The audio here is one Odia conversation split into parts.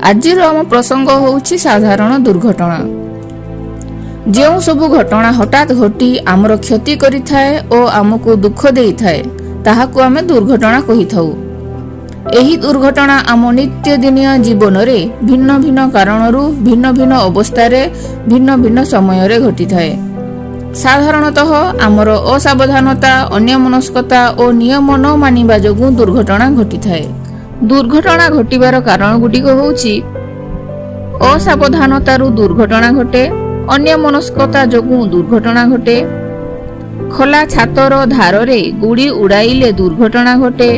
ଆଜିର ଆମ ପ୍ରସଙ୍ଗ ହେଉଛି ସାଧାରଣ ଦୁର୍ଘଟଣା। ଯେଉଁ ସବୁ ଘଟଣା ହଠାତ୍ ଘଟି ଆମର କ୍ଷତି କରିଥାଏ ଓ ଆମକୁ ଦୁଃଖ ଦେଇଥାଏ, ତାହାକୁ ଆମେ ଦୁର୍ଘଟଣା କହିଥାଉ। ଏହି ଦୁର୍ଘଟଣା ଆମ ନିତ୍ୟଦିନିଆ ଜୀବନରେ ଭିନ୍ନ ଭିନ୍ନ କାରଣରୁ, ଭିନ୍ନ ଭିନ୍ନ ଅବସ୍ଥାରେ, ଭିନ୍ନ ଭିନ୍ନ ସମୟରେ ଘଟିଥାଏ। ସାଧାରଣତଃ ଆମର ଅସାବଧାନତା, ଅନ୍ୟମନସ୍କତା ଓ ନିୟମ ନ ମାନିବା ଯୋଗୁଁ ଦୁର୍ଘଟଣା ଘଟିଥାଏ। ଦୁର୍ଘଟଣା ଘଟିବାର କାରଣ ଗୁଡ଼ିକ ହେଉଛି: ଅସାବଧାନତାରୁ ଦୁର୍ଘଟଣା ଘଟେ, ଅନ୍ୟମନସ୍କତା ଯୋଗୁଁ ଦୁର୍ଘଟଣା ଘଟେ, ଖୋଲା ଛାତର ଧାରରେ ଗୁଡ଼ି ଉଡ଼ାଇଲେ ଦୁର୍ଘଟଣା ଘଟେ,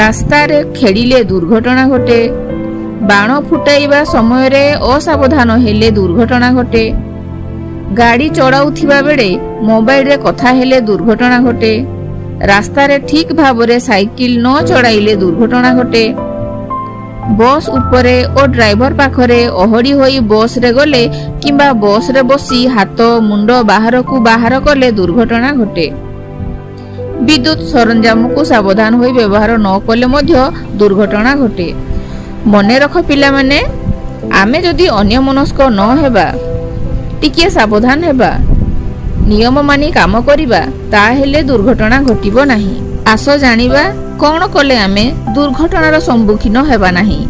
ରାସ୍ତାରେ ଖେଳିଲେ ଦୁର୍ଘଟଣା ଘଟେ, ବାଣ ଫୁଟାଇବା ସମୟରେ ଅସାବଧାନ ହେଲେ ଦୁର୍ଘଟଣା ଘଟେ, ଗାଡ଼ି ଚଳାଉଥିବା ବେଳେ ମୋବାଇଲରେ କଥା ହେଲେ ଦୁର୍ଘଟଣା ଘଟେ, ରାସ୍ତାରେ ଠିକ୍ ଭାବରେ ସାଇକେଲ ନ ଚଳାଇଲେ ଦୁର୍ଘଟଣା ଘଟେ, ବସ୍ ଉପରେ ଓ ଡ୍ରାଇଭର ପାଖରେ ଓହଳି ହୋଇ ବସ୍ରେ ଗଲେ କିମ୍ବା ବସ୍ରେ ବସି ହାତ ମୁଣ୍ଡ ବାହାରକୁ ବାହାର କଲେ ଦୁର୍ଘଟଣା ଘଟେ, ବିଦ୍ୟୁତ ସରଞ୍ଜାମକୁ ସାବଧାନ ହୋଇ ବ୍ୟବହାର ନ କଲେ ମଧ୍ୟ ଦୁର୍ଘଟଣା ଘଟେ। ମନେ ରଖ ପିଲାମାନେ, ଆମେ ଯଦି ଅନ୍ୟମନସ୍କ ନ ହେବା, ଟିକିଏ ସାବଧାନ ହେବା, ନିୟମ ମାନି କାମ କରିବା, ତାହେଲେ ଦୁର୍ଘଟଣା ଘଟିବ ନାହିଁ। ଆସ ଜାଣିବା, କ'ଣ କଲେ ଆମେ ଦୁର୍ଘଟଣାର ସମ୍ମୁଖୀନ ହେବା ନାହିଁ।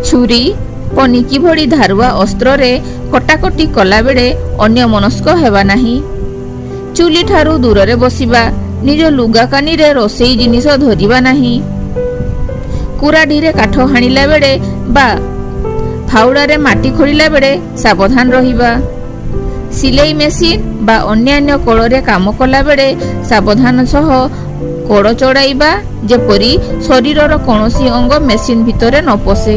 ଛୁରୀ, ପନିକି ଭଳି ଧାରୁଆ ଅସ୍ତ୍ରରେ କଟାକଟି କଲାବେଳେ ଅନ୍ୟମନସ୍କ ହେବା ନାହିଁ। ଚୁଲିଠାରୁ ଦୂରରେ ବସିବା। ନିଜ ଲୁଗା କାନିରେ ରୋଷେଇ ଜିନିଷ ଧରିବା ନାହିଁ। କୁରାଢ଼ୀରେ କାଠ ହାଣିଲା ବେଳେ ବା ଫାଉଡ଼ାରେ ମାଟି ଖୋଳିଲା ବେଳେ ସାବଧାନ ରହିବା। ସିଲେଇ ମେସିନ୍ ବା ଅନ୍ୟାନ୍ୟ କଳରେ କାମ କଲାବେଳେ ସାବଧାନ ସହ କଳ ଚଳାଇବା, ଯେପରି ଶରୀରର କୌଣସି ଅଙ୍ଗ ମେସିନ୍ ଭିତରେ ନ ପଶେ।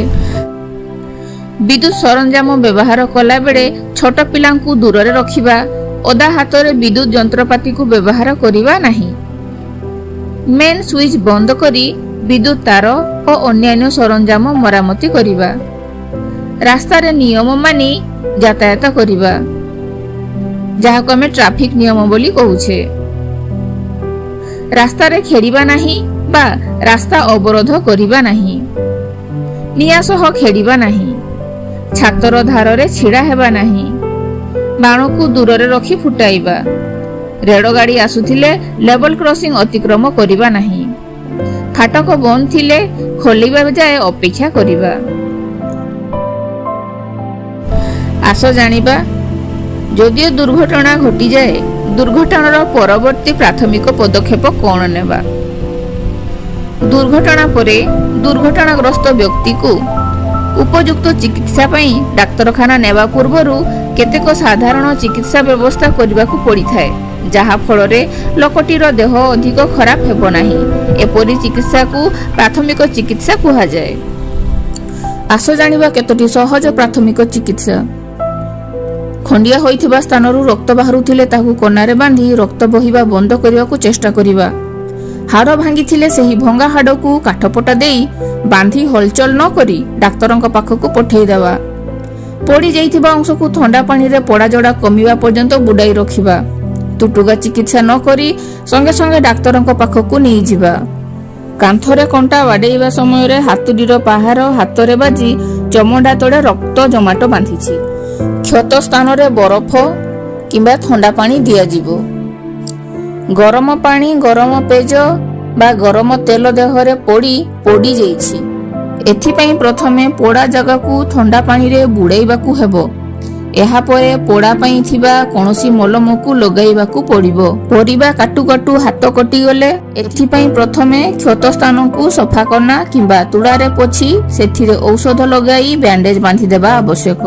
ବିଦ୍ୟୁତ ସରଞ୍ଜାମ ବ୍ୟବହାର କଲାବେଳେ ଛୋଟ ପିଲାଙ୍କୁ ଦୂରରେ ରଖିବା। ଓଦା ହାତରେ ବିଦ୍ୟୁତ ଯନ୍ତ୍ରପାତିକୁ ବ୍ୟବହାର କରିବା ନାହିଁ। ମେନ୍ ସୁଇଚ୍ ବନ୍ଦ କରି ବିଦ୍ୟୁତ ତାର ଓ ଅନ୍ୟାନ୍ୟ ସରଞ୍ଜାମ ମରାମତି କରିବା। ରାସ୍ତାରେ ନିୟମ ମାନି ଯାତାୟାତ କରିବା, ଯାହାକୁ ଆମେ ଟ୍ରାଫିକ ନିୟମ ବୋଲି କହୁଛେ। ରାସ୍ତାରେ ଖେଳିବା ନାହିଁ ବା ରାସ୍ତା ଅବରୋଧ କରିବା ନାହିଁ। ନିଆଁ ସହ ଖେଳିବା ନାହିଁ। ଛାତର ଧାରରେ ଛିଡ଼ା ହେବା ନାହିଁ। ବାଣକୁ ଦୂରରେ ରଖି ଫୁଟାଇବା। ରେଳଗାଡ଼ି ଆସୁଥିଲେ ଲେବଲ କ୍ରସିଂ ଅତିକ୍ରମ କରିବା ନାହିଁ। ଫାଟକ ବନ୍ଦ ଥିଲେ ଖୋଲିବା ଯାଏ ଅପେକ୍ଷା କରିବା। ଆସ ଜାଣିବା, ଯଦିଓ ଦୁର୍ଘଟଣା ଘଟିଯାଏ, ଦୁର୍ଘଟଣାର ପରବର୍ତ୍ତୀ ପ୍ରାଥମିକ ପଦକ୍ଷେପ କ'ଣ ନେବା। ଦୁର୍ଘଟଣା ପରେ ଦୁର୍ଘଟଣାଗ୍ରସ୍ତ ବ୍ୟକ୍ତିକୁ ଉପଯୁକ୍ତ ଚିକିତ୍ସା ପାଇଁ ଡାକ୍ତରଖାନା ନେବା ପୂର୍ବରୁ କେତେକ ସାଧାରଣ ଚିକିତ୍ସା ବ୍ୟବସ୍ଥା କରିବାକୁ ପଡ଼ିଥାଏ, ଯାହା ଫଳରେ ଲୋକଟିର ଦେହ ଅଧିକ ଖରାପ ହେବ ନାହିଁ। ଏପରି ଚିକିତ୍ସାକୁ ପ୍ରାଥମିକ ଚିକିତ୍ସା କୁହାଯାଏ। ଆସ ଜାଣିବା କେତୋଟି ସହଜ ପ୍ରାଥମିକ ଚିକିତ୍ସା। ଖଣ୍ଡିଆ ହୋଇଥିବା ସ୍ଥାନରୁ ରକ୍ତ ବାହାରୁଥିଲେ ତାକୁ କନାରେ ବାନ୍ଧି ରକ୍ତ ବହିବା ବନ୍ଦ କରିବାକୁ ଚେଷ୍ଟା କରିବା। ହାଡ଼ ଭାଙ୍ଗିଥିଲେ ସେହି ଭଙ୍ଗା ହାଡ଼କୁ କାଠପଟା ଦେଇ ବାନ୍ଧି ହଲଚଲ ନ କରି ଡାକ୍ତରଙ୍କ ପାଖକୁ ପଠେଇଦେବା। ପୋଡ଼ି ଯାଇଥିବା ଅଂଶକୁ ଥଣ୍ଡା ପାଣିରେ ପୋଡ଼ାଜଳା କମିବା ପର୍ଯ୍ୟନ୍ତ ବୁଡ଼ାଇ ରଖିବା। ତୁଟୁକା ଚିକିତ୍ସା ନ କରି ସଙ୍ଗେ ସଙ୍ଗେ ଡାକ୍ତରଙ୍କ ପାଖକୁ ନେଇଯିବା। କାନ୍ଥରେ କଣ୍ଟା ବାଡ଼େଇବା ସମୟରେ ହାତୁଡ଼ିର ପାହାର ହାତରେ ବାଜି ଚମଡ଼ା ତଳେ ରକ୍ତ ଜମାଟ ବାନ୍ଧିଛି। କ୍ଷତ ସ୍ଥାନରେ ବରଫ କିମ୍ବା ଥଣ୍ଡା ପାଣି ଦିଆଯିବ। ଗରମ ପାଣି, ଗରମ ପେଜ ବା ଗରମ ତେଲ ଦେହରେ ପୋଡ଼ି ପୋଡ଼ି ଯାଇଛି। ଏଥିପାଇଁ ପ୍ରଥମେ ପୋଡ଼ା ଜାଗାକୁ ଥଣ୍ଡା ପାଣିରେ ବୁଡ଼େଇବାକୁ ହେବ। ଏହାପରେ ପୋଡ଼ା ପାଇଁ ଥିବା କୌଣସି ମଲମକୁ ଲଗାଇବାକୁ ପଡ଼ିବ। ପରିବା କାଟୁ କାଟୁ ହାତ କଟିଗଲେ ଏଥିପାଇଁ ପ୍ରଥମେ କ୍ଷତ ସ୍ଥାନକୁ ସଫା କନା କିମ୍ବା ତୁଳାରେ ପୋଛି ସେଥିରେ ଔଷଧ ଲଗାଇ ବ୍ୟାଣ୍ଡେଜ ବାନ୍ଧିଦେବା ଆବଶ୍ୟକ।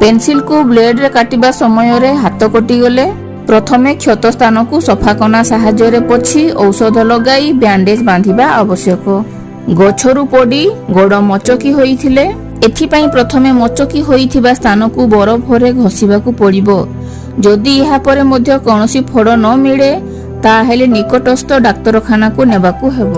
ପେନସିଲକୁ ବ୍ଲେଡରେ କାଟିବା ସମୟରେ ହାତ କଟିଗଲେ ପ୍ରଥମେ କ୍ଷତ ସ୍ଥାନକୁ ସଫା କନା ସାହାଯ୍ୟରେ ପୋଛି ଔଷଧ ଲଗାଇ ବ୍ୟାଣ୍ଡେଜ ବାନ୍ଧିବା ଆବଶ୍ୟକ। ଗଛରୁ ପଡ଼ି ଗୋଡ଼ ମଚକି ହୋଇଥିଲେ ଏଥିପାଇଁ ପ୍ରଥମେ ମଚକି ହୋଇଥିବା ସ୍ଥାନକୁ ବରଫରେ ଘଷିବାକୁ ପଡ଼ିବ। ଯଦି ଏହାପରେ ମଧ୍ୟ କୌଣସି ଫଳ ନ ମିଳେ, ତାହେଲେ ନିକଟସ୍ଥ ଡାକ୍ତରଖାନାକୁ ନେବାକୁ ହେବ।